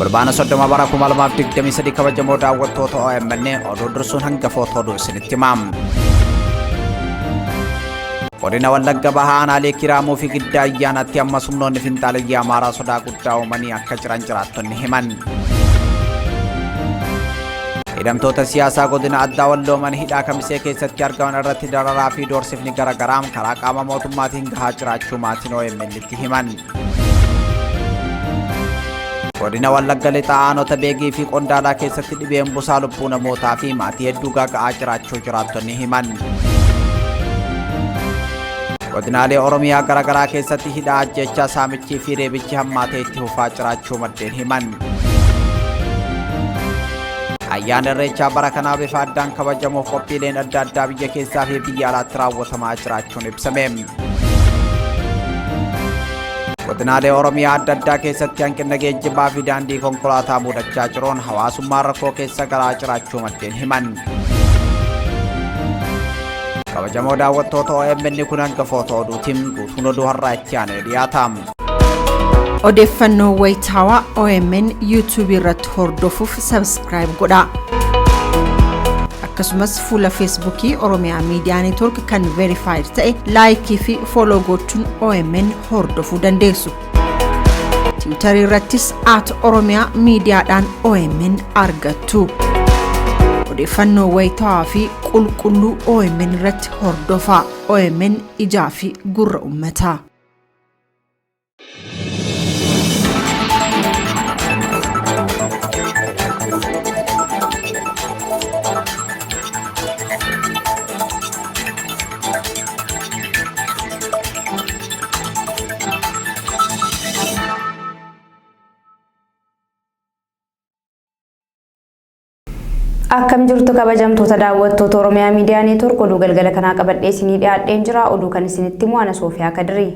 Fulbaana 30 bara 2023 kabajamoo daawwattoota OMN oduu dursuun hangafoota oduu isinitti himaa. Godina Wallagga Bahaa aanaalee Kiiraamuu fi Giddaa Ayyaanaatti ammas humnoonni finxaaleyyii Amaaraa sodaa guddaa uumanii akka jiran jiraattonni himan. Hidhamtoota siyaasaa godina addaa Walloo mana hidhaa Kamisee keessatti argaman irratti dararaa fi doorsifni garaagaraa karaa qaama mootummaatiin gahaa jiraachuu maatiin OMN tti himan. Godina Wallagga Lixaa aanota Beegii fi Qondaalaa keessatti dhibeen busaa lubbuu namootaa fi maatii hedduu gaaga'aa jiraachuu jiraattonni himan. Godinaalee Oromiyaa garaagaraa keessatti hidhaa ajjeechaa saamichii fi reebichi hammaatee itti fufaa jiraachuu maddeen himan. Ayyaana Irreechaa bara kanaa bifa addaan kabajamuuf qophiileen adda addaa biyya keessaa fi biyya alaatti raawwatamaa jiraachuun ibsame. Godinaalee Oromiyaa adda addaa keessatti hanqina geejjibaa fi daandii konkolaataa mudachaa jiruun hawaasummaan rakkoo keessa galaa jiraachuu maddeen himan. Kabajamoo daawwattoota OMN kun hangafoota oduutiin guutuun oduu har'aa itti aanee dhiyaata. Odeeffannoo wayitaawaa OMN YouTube irratti hordofuuf subscribe godhaa. Akkasumas fuula Feesbuukii Oromiyaa Miidiyaa Neetwork kan verified ta'e laayikii fi follow gochuun OMN hordofuu dandeessu. Tiwiitarii irrattis at Oromiyaa Miidiyaadhaan OMN argattu. Odeeffannoo wayitaawaa fi qulqulluu OMN irratti hordofaa. OMN ijaa fi gurra uummataa. Akkam jirtu kabajamtoota daawwattoota Oromiyaa Miidiyaa Neetwoork oduu galgala kanaa qabadhee isinii dhiyaadheen jira. Oduu kan isinitti himu ana Soofiyaa Kadirii.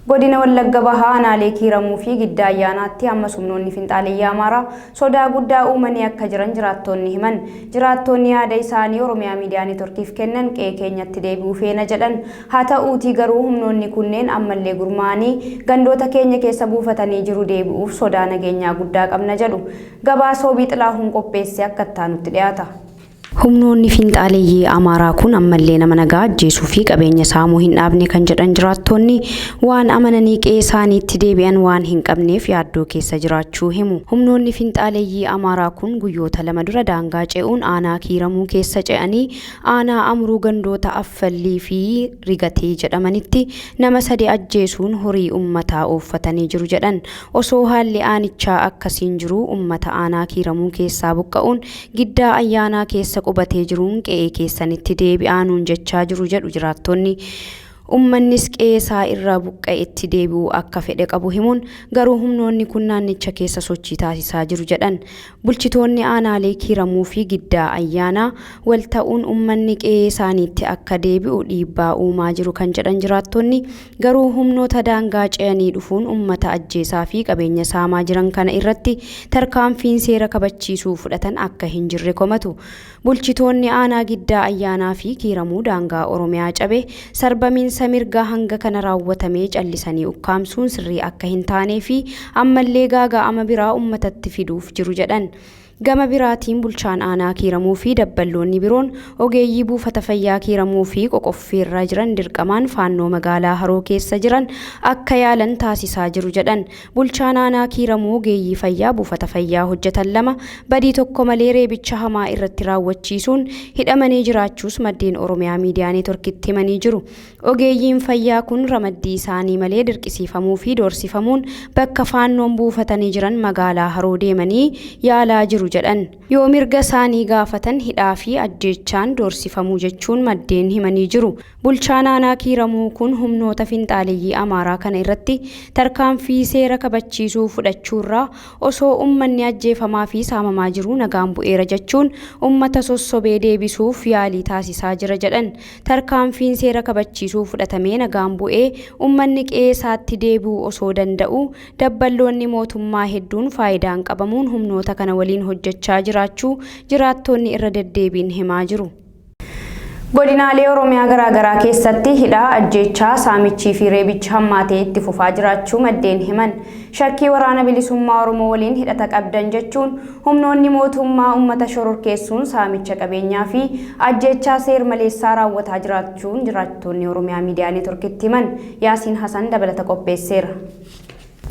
Godina Wallagga Bahaa aanaalee Kiiramuu fi Giddaa Ayyaanaatti ammas humnoonni finxaaleyyii Amaaraa sodaa guddaa uumanii akka jiran jiraattoonni himan. Jiraattoonni yaada isaanii Oromiyaa Miidiyaa Neetworkiif kennan qe'ee keenyatti deebi'uu feena jedhan. Haa ta'uutii garuu humnoonni kunneen ammallee gurmaa'anii gandoota keenya keessa buufatanii jiru deebi'uuf sodaa nageenyaa guddaa qabna jedhu. Gabaasa Wabii Xilaahuun qopheesse akka itti aanutti dhiyaata. Humnoonni fiinxaaleeyyii Amaaraa kun ammallee nama nagaa ajjeesuu fi qabeenya saamuu hin dhaabne kan jedhan jiraattoonni waan amananii qe'ee isaaniitti deebi'an waan hin qabneef yaaddoo keessa jiraachuu himu. Humnoonni fiinxaaleeyyii Amaaraa kun guyyoota lama dura daangaa ce'uun aanaa Kiiramuu keessa ce'anii Aanaa Amuruu gandoota Affallii fi Rigatee jedhamanitti nama sadi ajjeesuun horii ummataa ooffatanii jiru jedhan. Osoo haalli aanichaa akkasiin jiruu ummata aanaa Kiiramuu keessaa buqqa'uun Giddaa Ayyaanaa keessa qubatee jiruun qe'ee keessanitti deebi'aa nuun jechaa jiru jedhu jiraattonni. Ummannis qe'eesaa irraa buqqa'etti deebi'uu akka fedhe qabu himuun, garuu humnoonni kun naannicha keessa sochii taasisaa jiru jedhan. Bulchitoonni aanaalee Kiiramuu fi Giddaa Ayyaanaa wal ta'uun ummanni qe'ee isaaniitti akka deebi'u dhiibbaa uumaa jiru kan jedhan jiraattonni, garuu humnoota daangaa ce'anii dhufuun ummata ajjeesaa fi qabeenya saamaa jiran kana irratti tarkaanfiin seera kabachiisuu fudhatan akka hin jirre komatu. Bulchitoonni aanaa Giddaa Ayyaanaa fi Kiiramuu daangaa Oromiyaa cabe sarbamiinsa mirgaa hanga kana raawwatamee callisanii ukkaamsuun sirrii akka hin taanee fi ammallee gaaga'ama biraa ummatatti fiduuf jiru jedhan. Gama biraatiin bulchaan aanaa Kiiramuu fi dabballoonni biroon ogeeyyii buufata fayyaa Kiiramuu fi Qoqoffiirra jiran dirqamaan Faannoo magaalaa Haroo keessa jiran akka yaalan taasisaa jiru jedhan. Bulchaan aanaa Kiiramuu ogeeyyii fayyaa buufata fayyaa hojjetan 2 badii tokko malee reebicha hamaa irratti raawwachiisuun hidhamanii jiraachuus maddeen Oromiyaa Miidiyaa Neetworkitti himanii jiru. Ogeeyyiin fayyaa kun ramaddii isaanii malee dirqisiifamuu fi doorsifamuun bakka Faannoon buufatanii jiran magaalaa Haroo deemanii yaalaa jiru jedhan. Yoo mirga isaanii gaafatan hidhaa fi ajjeechaan doorsifamuu jechuun maddeen himanii jiru. Bulchaan aanaa Kiiramuu kun humnoota finxaaleyyii Amaaraa kana irratti tarkaanfii seera kabachiisuu fudhachuurraa osoo ummanni ajjeefamaa fi saamamaa jiruu nagaan bu'eera jechuun ummata sossobee deebisuuf yaalii taasisaa jira jedhan. Tarkaanfiin seera kabachiisuu fudhatamee nagaan bu'ee ummanni qe'ee isaatti deebi'uu osoo danda'uu dabballoonni mootummaa hedduun faayidaan qabamuun humnoota kana waliin hojjechaa jiraachuu jiraattoonni irra deddeebiin himaa jiru. Godinaalee Oromiyaa garaagaraa keessatti hidhaa, ajjeechaa, saamichii fi reebichi hammaatee itti fufaa jiraachuu maddeen himan. Shakkii waraana bilisummaa Oromoo waliin hidhata qabdan jechuun humnoonni mootummaa uummata shororkeessuun saamicha qabeenyaa fi ajjeechaa seer-maleessaa raawwataa jiraachuun jiraattonni Oromiyaa Miidiyaa Neetworkitti himan. Yaasiin Hasan dabalata qopheesseera.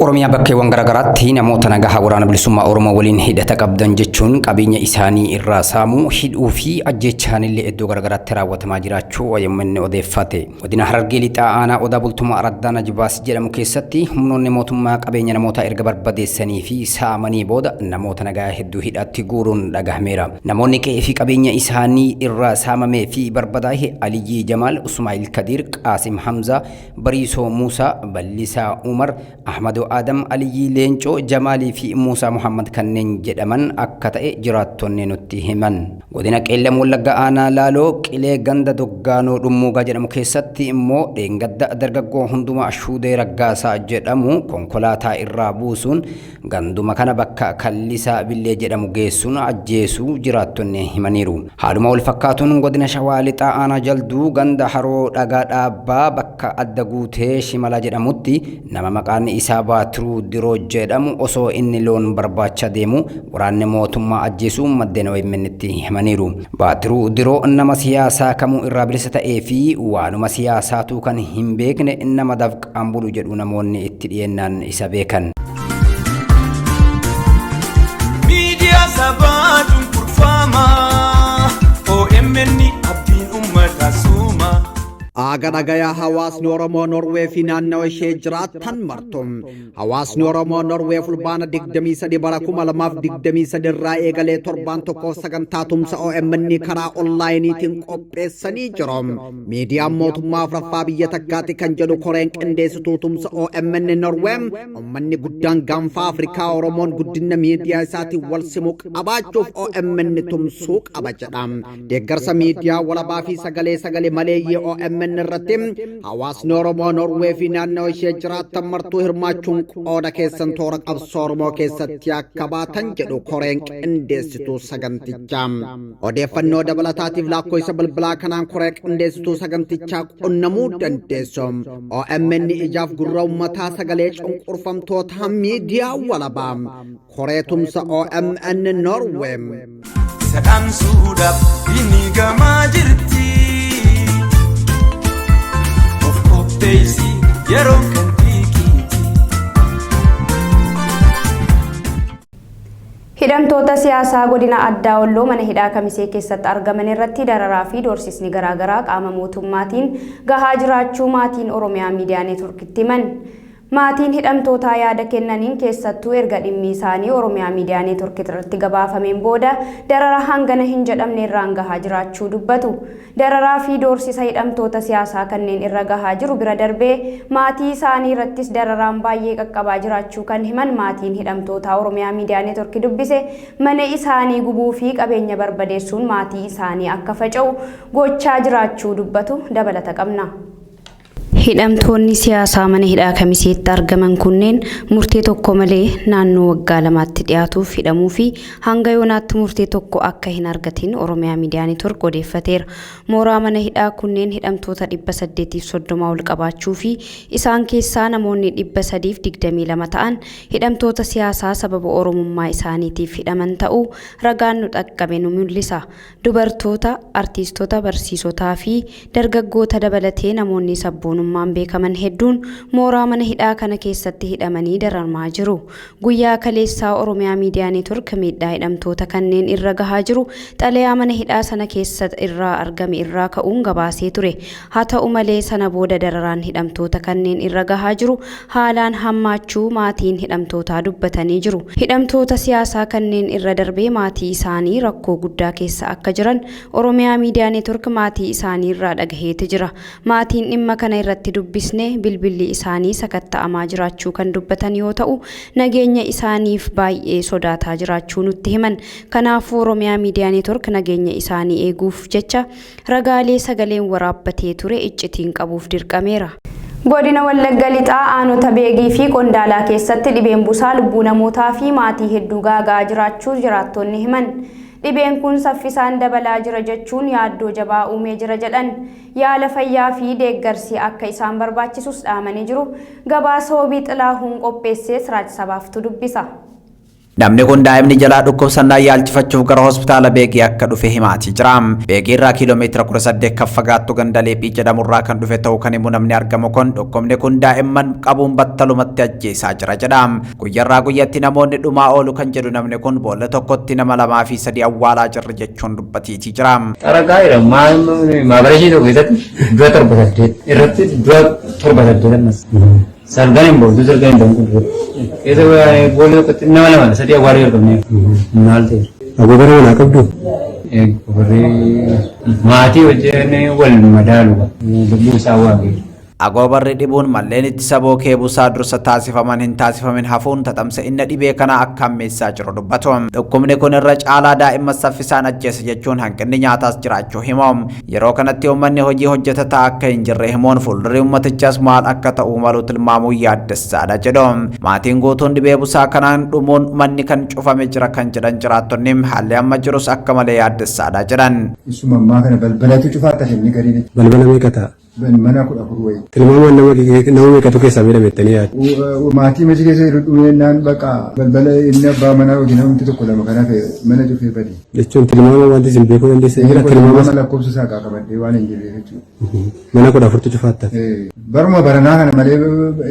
Oromiyaa bakkeewwan garaagaraatti namoota nagahaa waraana bilisummaa Oromoo waliin hidhata qabdan jechuun qabeenya isaanii irraa saamuu, hidhuu fi ajjeechaan illee iddoo garaagaraatti raawwatamaa jiraachuu OMN odeeffate. Godina Harargee Lixaa Aanaa Odaa Bultumaa Araddaa Najibaas jedhamu keessatti humnoonni mootummaa qabeenya namootaa erga barbadeessanii fi saamanii booda namoota nagaa hedduu hidhaatti guuruun dhagahameera. Namoonni qe'ee fi qabeenya isaanii irraa saamamee fi barbadaa'e Aliyyii Jamaal, Usmaa'il Kadiir, Qaasim Hamzaa, Bariisoo Muusaa, Ballisaa Umar, Ahmadoo Adam, Aliyyii Leencoo, Jamaalii fi Muusaa Muhammad kanneen jedhaman akka ta'e jiraattonni nutti himan. Godina Qeellam Wallaggaa Aanaa Laaloo Qilee ganda Doggaanoo Dhummuugaa jedhamu keessatti immoo dheengadda dargaggoo Hundumaa Ashuudee Raggaasaa jedhamu konkolaataa irraa buusuun ganduma kana bakka Kallisaa Billee jedhamu geessuun ajjeesuu jiraattonni himaniiru. Haaluma wal fakkaatuun godina Shawaa Lixaa Aanaa Jalduu ganda Haroo Dhagaa Dhaabbaa bakka adda guutee Shimala jedhamutti nama maqaan isaa Baatiruu Diroo jedhamu osoo inni loon barbaacha deemu waraanni mootummaa ajjeesuu maddeen OMN tti himaniiru. Baatiruu Diroo nama siyaasaa kamuu irraa bilisa ta'ee fi waanuma siyaasaatuu kan hin beekne nama dafqaan bulu jedhu namoonni itti dhiyeennaan isa beekan. Miidiyaa sabaa cunqurfamaa OMN abdiin uummataa suuma. Aaga dhagayaa hawaasni Oromoo Norwee fi naannawa ishee jiraatan martu. Hawaasni Oromoo Norwee Fulbaana 23 bara 2023 irraa eegalee torbaan tokkoof sagantaa tumsa OMN karaa onlaayiniitiin qopheessanii jiru. Miidiyaan mootummaa afuraffaa biyya takkaatti kan jedhu koreen qindeessituu tumsa OMN Norwee, uummanni guddaan gaanfa Afrikaa Oromoon guddina miidiyaa isaatiin wal simu qabaachuuf OMN tumsuu qaba jedha. Deeggarsa miidiyaa walabaa fi sagalee sagalee maleeyyii OMN irratti hawaasni Oromoo Norwee fi naannoo ishee jiraatan martuu hirmaachuun qooda keessan toora qabsoo Oromoo keessatti akka baatan jedhu koreen qindeessituu sagantichaa. Odeeffannoo dabalataatiif lakkoofsa bilbilaa kanaan koree qindeessituu sagantichaa qunnamuu dandeessu. OMN ijaaf gurra uummataa, sagalee cunqurfamtootaa, miidiyaa walabaa. Koree tumsa OMN Norwee. Isa dhaamsuudhaaf inni gamaa jirti. Of qopheessi, yeroon kan xiiqiiti. Hidhamtoota siyaasaa godina addaa Walloo mana hidhaa Kamisee keessatti argaman irratti dararaa fi doorsisni garaagaraa qaama mootummaatiin gahaa jiraachuu maatiin Oromiyaa Miidiyaa Neetworkitti himan. Maatiin hidhamtootaa yaada kennaniin keessattuu erga dhimmi isaanii Oromiyaa Miidiyaa Neetwork irratti gabaafameen booda darara hangana hin jedhamne irraan gahaa jiraachuu dubbatu. Dararaa fi doorsisa hidhamtoota siyaasaa kanneen irra gahaa jiru bira darbee maatii isaanii irrattis dararaan baay'ee qaqqabaa jiraachuu kan himan maatiin hidhamtootaa Oromiyaa Miidiyaa Neetwork dubbise, mana isaanii gubuu fi qabeenya barbadeessuun maatii isaanii akka faca'u gochaa jiraachuu dubbatu. Dabalata qabna. Hidhamtoonni siyaasaa mana hidhaa Kamiseetti argaman kunneen murtee tokko malee naannoo waggaa 2tti dhiyaatuuf hidhamuu fi hanga yoonaatti murtee tokko akka hin argatin Oromiyaa Miidiyaa Neetwork odeeffateera. Mooraa mana hidhaa kunneen hidhamtoota 830 ol qabaachuu fi isaan keessaa namoonni 322 ta'an hidhamtoota siyaasaa sababa Oromummaa isaaniitiif hidhaman ta'uu ragaan nu dhaqqabe nu mul'isa. Dubartoota, artiistota, barsiisotaa fi dargaggoota dabalatee namoonni sabboonummaan beekaman hedduun mooraa mana hidhaa kana keessatti hidhamanii dararamaa jiru. Guyyaa kaleessaa Oromiyaa Miidiyaa Neetwork miidhaa hidhamtoota kanneen irra gahaa jiru xalayaa mana hidhaa sana keessa irraa argame irraa ka'uun gabaasee ture. Haa ta'u malee sana booda dararaan hidhamtoota kanneen irra gahaa jiru haalaan hammaachuu maatiin hidhamtootaa dubbatanii jiru. Hidhamtoota siyaasaa kanneen irra darbee maatii isaanii rakkoo guddaa keessa akka jiran Oromiyaa Miidiyaa Neetwork maatii isaanii irraa dhagaheeti jira. Maatiin dhimma kana irratti dubbisne bilbilli isaanii sakatta'amaa jiraachuu kan dubbatan yoo ta'u, nageenya isaaniif baay'ee sodaataa jiraachuu nutti himan. Kanaafuu Oromiyaa Miidiyaa Neetwork nageenya isaanii eeguuf jecha ragaalee sagaleen waraabbatee ture iccitiin qabuuf dirqameera. Godina Wallagga Lixaa aanota Beegii fi Qondaalaa keessatti dhibeen busaa lubbuu namootaa fi maatii hedduu gaaga'aa jiraachuu jiraattonni himan. Dhibeen kun saffisaan dabalaa jira jechuun yaaddoo jabaa uumee jira jedhan. Yaala fayyaa fi deeggarsi akka isaan barbaachisus dhaamanii jiru. Gabaasa Wabii Xilaahuun qopheessee Siraaj Sabaaftu dubbisa. Namni kun daa'imni jalaa dhukkubsannaa yaalchifachuuf gara hospitaala Beegii akka dhufe himaatii jira. Beegii irraa kiiloomeetira 18 kan fagaattu ganda Leephii jedhamurraa kan dhufe ta'uu kan himu namni argamu kun dhukkubni kun daa'imman qabuun battalumatti ajjeesaa jira jedha. Guyyarraa guyyatti namoonni dhumaa oolu kan jedhu namni kun boolla tokkotti nama lamaa fi sadii awwaalaa jirra jechuun dubbatiitii jira. Xaraqaa jedhama. Maabarashii tokko keessatti du'a 7 8 irratti du'a 7 8 ammas. Salgan hin boodu salgan hin boodu. Keessa boolla tokkotti nama lama sadii awwaaluu jalqabne. Maal ta'e? Agoobara manaa qabdu? Agobarri maatii wajjin wal madaalu lubbuu isaa waagee. Agoobarri dhibuun malleen ittisa bookee busaa dursa taasifaman hin taasifamin hafuun tatamsa'inna dhibee kanaa akka hammeessaa jiru dubbatu. Dhukkubni kun irra caalaa daa'imman saffisaan ajjeesa jechuun hanqinni nyaataas jiraachuu himu. Yeroo kanatti uummanni hojii hojjetataa akka hin jirre himuun fuuldurri uummatichaas maal akka ta'uu malu tilmaamuun yaaddessaadha jedhu. Maatiin guutuun dhibee busaa kanaan dhumuun manni kan cufame jira kan jedhan jiraattonni haalli amma jirus akka malee yaaddessaadha jedhan. Isuma ammaa kana balbalatu cufaa ta'e inni gariin. Balbala meeqa ta'a? Mana 14 wayii. Tilmaamaan nama meeqatu keessaa miidhame jettanii yaaddu? Maatii machi keessa jiru dhumeenaan baqa balbala inni abbaa manaa yookiin namni tokko lama kan hafe mana cufee bade. Jechuun tilmaama wanti isin beekuu dandeessan jira tilmaama lakkoofsa isaa qabadhee waan hin jirreef jechuudha. Mana 14tu cufaatti hafe. Baruma baranaa kana malee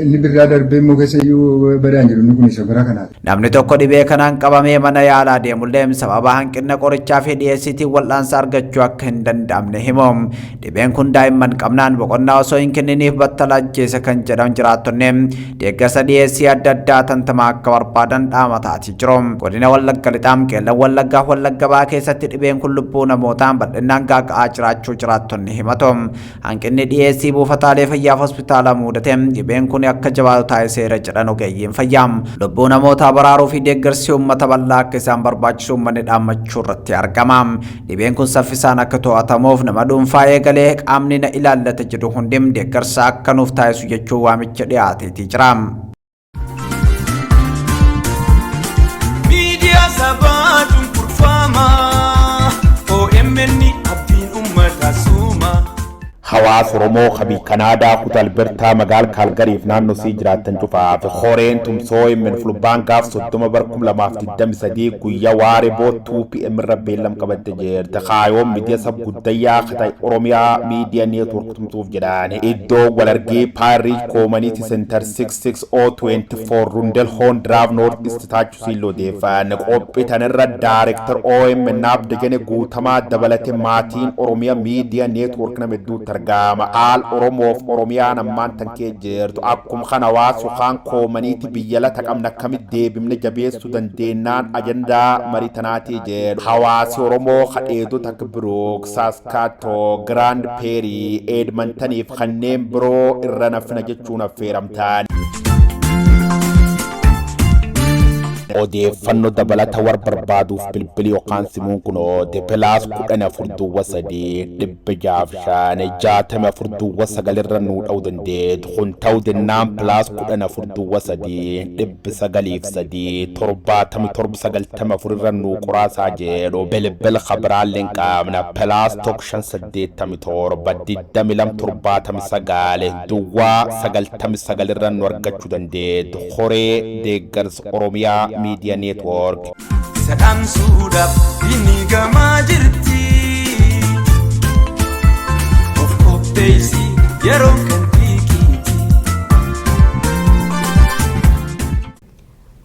inni birraa darbee immoo keessa iyyuu badaan jiru inni kun isa bara kanaati. Namni tokko dhibee kanaan qabamee mana yaalaa deemullee sababa hanqina qorichaa fi dhiyeessiitiin wal'aansa argachuu akka hin danda'amne himu. Dhibeen kun daa'imman qabnaan boqonnaa osoo hin kenniniif battala ajjeesa kan jedhan jiraattonni deeggarsa dhiyeessii adda addaa tantamaa akka barbaadan dhaamataatii jiru. Godina Wallagga Lixaa Qeellan Wallaggaa Wallagga Bahaa keessatti dhibeen kun lubbuu namootaan bal'inaan gaaga'aa jiraachuu jiraattonni himatu. Hanqinni dhiyeessii buufataalee fayyaaf hospitaala mudate dhibeen kun akka jabaatu taasiseera jedhan ogeeyyiin fayyaa. Lubbuu namootaa baraaruu fi deeggarsi uummata bal'aa akka isaan barbaachisu uummanni dhaammachuu irratti argama. Dhibeen kun saffisaan akka to'atamuuf nama dhuunfaa eegalee qaamni na ilaallata jedhu hundi deeggarsa akka nuuf taasisu jechuun waamicha dhiyaateetii jira. Miidiyaa sabaa cunqurfamaa OMN abdiin uummataa suuma. Hawaasa Oromoo kabii Kanaadaa kutaa Albertaa magaala Kaalgariif naannoo sii jiraattan cufaaf horeen tumsoo OMN fulbaan gaaf 30 bar 2023 guyyaa waaree boo 2 pm irra beellam qabatte jirti. Kaayoon miidiyaa sab guddayyaa katay Oromiyaa Miidiyaa Neetwork tumsuuf jedhaan iddoo walargii Pine Ridge Community Center 66024 Rundle Drive North East taachuu odeeffan. Qophii tanirra Daarektar OMN Abdegene Guutamaa dabalate maatiin Oromiyaa Miidiyaa Neetwork nama hedduutti argama. Haal Oromoof Oromiyaan ammaan tan kee jirtu akkuma kana hawaasa yookaan koomaniiti biyya lata qabna akkamitti deebifne jabeessuu dandeenyaan ajandaa marii tanaatii jedhu. Hawaasi Oromoo kadheedota akka Birook, Saskatoon, Giraand Peerii, Edmontoniif kanneen biroo irra nafna jechuun affeeramtaan. Odeeffannoo dabalata war barbaaduuf bilbili yookaan simuun kunoo plus 14 03 605 64 09 irra nuu dha'uu dandeetu. Kun ta'uu dennaan plus 14 03 903 77 94 irra nuu qoraasaa jedhu. Bilbil kabiraallee hin qabna plus 1 587 22 79 0 99 irra nu argachuu dandeetu. Horee deeggarsa Oromiyaa Miidiyaa Neetwoork. Isa dhaamsuudhaaf diinni gamaa jirti. Of qopheessi yeroon kan xiiqiiti.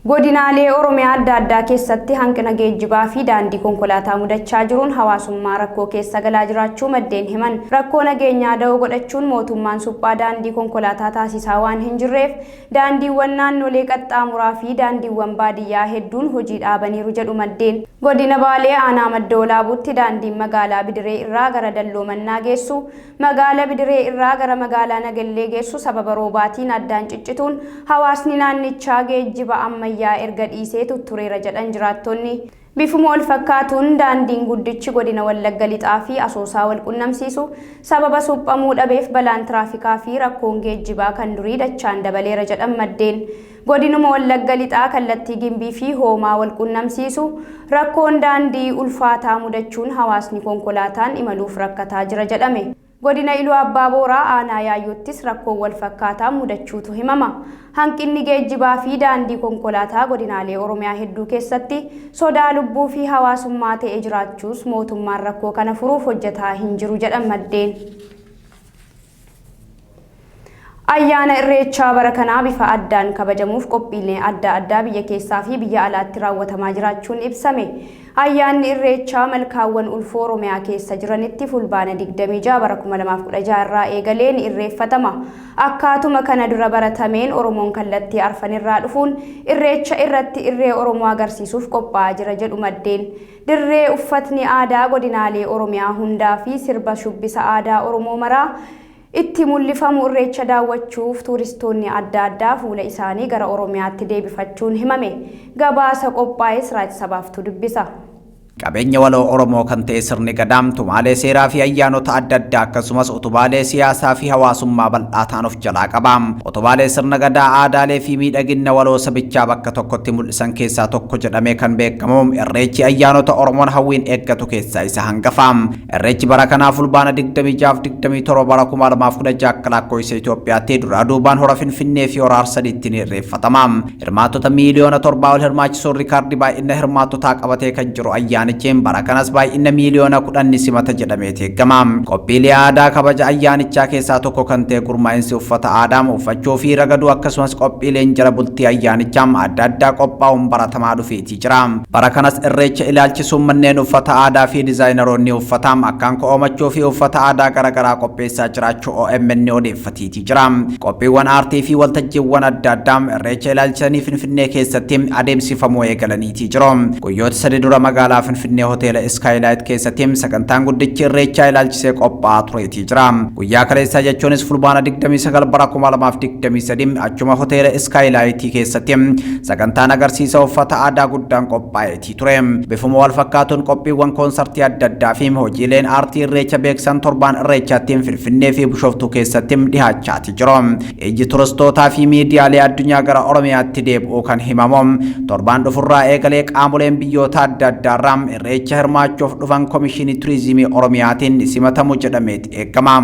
Godinaalee Oromiyaa adda addaa keessatti hanqina geejjibaa fi daandii konkolaataa mudachaa jiruun hawaasummaa rakkoo keessa galaa jiraachuu maddeen himan. Rakkoo nageenyaa da'oo godhachuun mootummaan suphaa daandii konkolaataa taasisaa waan hin jirreef daandiiwwan naannolee qaxxaamuraa fi daandiiwwan baadiyyaa hedduun hojii dhaabaniiru jedhu maddeen. Godina Baalee aanaa Madda Walaabuutti daandiin magaalaa Bidiree irraa gara Dalloo Mannaa geessu, magaalaa Bidiree irraa gara magaalaa Nagallee geessu sababa roobaatiin addaan ciccituun hawaasni naannichaa geejjiba ammayyaa ammayyaa erga dhiisee tuttureera jedhan jiraattonni. Bifuma wal fakkaatuun daandiin guddichi godina Wallagga Lixaa fi Asoosaa wal qunnamsiisu sababa suphamuu dhabeef balaan tiraafikaa fi rakkoon geejjibaa kan durii dachaan dabaleera jedhan maddeen. Godinuma Wallagga Lixaa kallattii Gimbii fi Hoomaa wal qunnamsiisu rakkoon daandii ulfaataa mudachuun hawaasni konkolaataan imaluuf rakkataa jira jedhame. Godina Iluu Abbaa Booraa aanaa Yaayyoottis rakkoon wal fakkaataa mudachuutu himama. Hanqinni geejjibaa fi daandii konkolaataa godinaalee Oromiyaa hedduu keessatti sodaa lubbuu fi hawaasummaa ta'ee jiraachuus mootummaan rakkoo kana furuuf hojjetaa hin jiru jedhan maddeen. Ayyaana Irreechaa bara kanaa bifa addaan kabajamuuf qophiileen adda addaa biyya keessaa fi biyya alaatti raawwatamaa jiraachuun ibsame. Ayyaanni Irreechaa malkaawwan ulfoo Oromiyaa keessa jiranitti fulbaana 26 bara 2016 irraa eegalee ni irreeffatama. Akkaatuma kana dura baratameen Oromoon kallattii arfan irraa dhufuun Irreecha irratti irree Oromoo agarsiisuuf qophaa'aa jira jedhu maddeen. Dirree uffatni aadaa godinaalee Oromiyaa hundaa fi sirba shubbisa aadaa Oromoo maraa itti mul'ifamu Irreecha daawwachuuf tuuristoonni adda addaa fuula isaanii gara Oromiyaatti deebifachuun himame. Gabaasa qophaa'es Raaj Sabaaftuu dubbisa. Qabeenya waloo Oromoo kan ta'e sirni Gadaa tumaalee seeraa fi ayyaanota adda addaa akkasumas utubaalee siyaasaa fi hawaasummaa bal'aa ta'an of jalaa qaba. Utubaalee sirna Gadaa aadaalee fi miidhagina waloo sabichaa bakka tokkotti mul'isan keessaa tokko jedhamee kan beekamu Irreechi ayyaanota Oromoon hawwiin eeggatu keessaa isa hangafa. Irreechi bara kanaa fulbaana 26 27 bara 2016 akka lakkoofsa Itoophiyaatti duraa duubaan hora Finfinnee fi hora Arsadiitti ni irreeffatama. Hirmaattota miiliyoona 7 ol hirmaachisuun riikaardii baay'ina hirmaattotaa qabatee kan jiru ayyaanichi bara kanas baay'ina miiliyoona 10 ni simata jedhamee eegama. Qophiilee aadaa kabaja ayyaanichaa keessaa tokko kan ta'e gurmaa'insi uffata aadaa uffachuu fi ragaduu akkasumas qophiileen jala bultii ayyaanichaa adda addaa qophaa'uun baratamaa dhufeetii jira. Bara kanas Irreecha ilaalchisuun manneen uffata aadaa fi dizaayinaroonni uffata akkaan ko'oomachuu fi uffata aadaa garaagaraa qopheessaa jiraachuu OMN odeeffatiitii jira. Qophiiwwan aartii fi waltajjiiwwan adda addaa Irreecha ilaalchisanii Finfinnee keessatti adeemsifamuu eegalaniitii jiru. Guyyoota sadi dura magaalaa Finfinnee hoteela Skylight keessatti sagantaan guddichi Irreechaa ilaalchisee qophaa'aa tureetii jira. Guyyaa kaleessaa jechuunis fulbaana 29 bara 2023 achuma hoteela Skylight keessatti sagantaan agarsiisa uffata aadaa guddaan qophaa'eetii ture. Bifuma wal fakkaatuun qophiiwwan koonsartii adda addaa fi hojiileen aartii Irreecha beeksisan torbaan Irreechaatti Finfinnee fi Bishooftuu keessatti dhihaachaati jiru. Ijji turistootaa fi miidiyaalee addunyaa gara Oromiyaatti deebi'uu kan himamu torbaan dhufurraa eegalee qaamoleen biyyoota adda addaarraa Irreecha hirmaachuuf dhufan Komishinii Turizimii Oromiyaatiin simatamu jedhameeti eegama.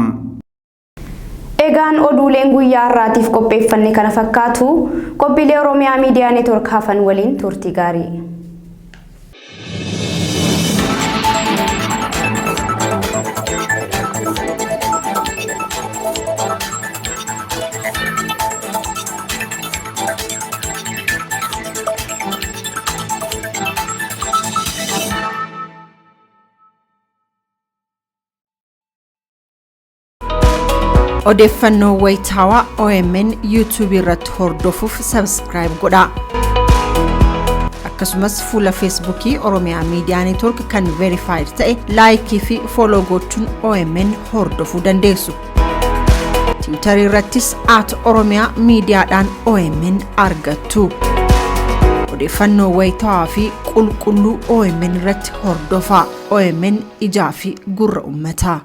Egaan oduuleen guyyaa har'aatiif qopheeffanne kana fakkaatu. Qophiilee Oromiyaa Miidiyaa Neetwork hafan waliin turtii gaarii. Odeeffannoo wayitaawaa OMN YouTube irratti hordofuuf subscribe godhaa. Akkasumas fuula Feesbuukii Oromiyaa Miidiyaa Neetwork kan verified ta'e like fi follow gochuun OMN hordofuu dandeessu. Tiwiitarii irrattis at Oromiyaa Miidiyaadhaan OMN argattu. Odeeffannoo wayitaawaa fi qulqulluu OMN irratti hordofaa. OMN ijaa fi gurra uummataa.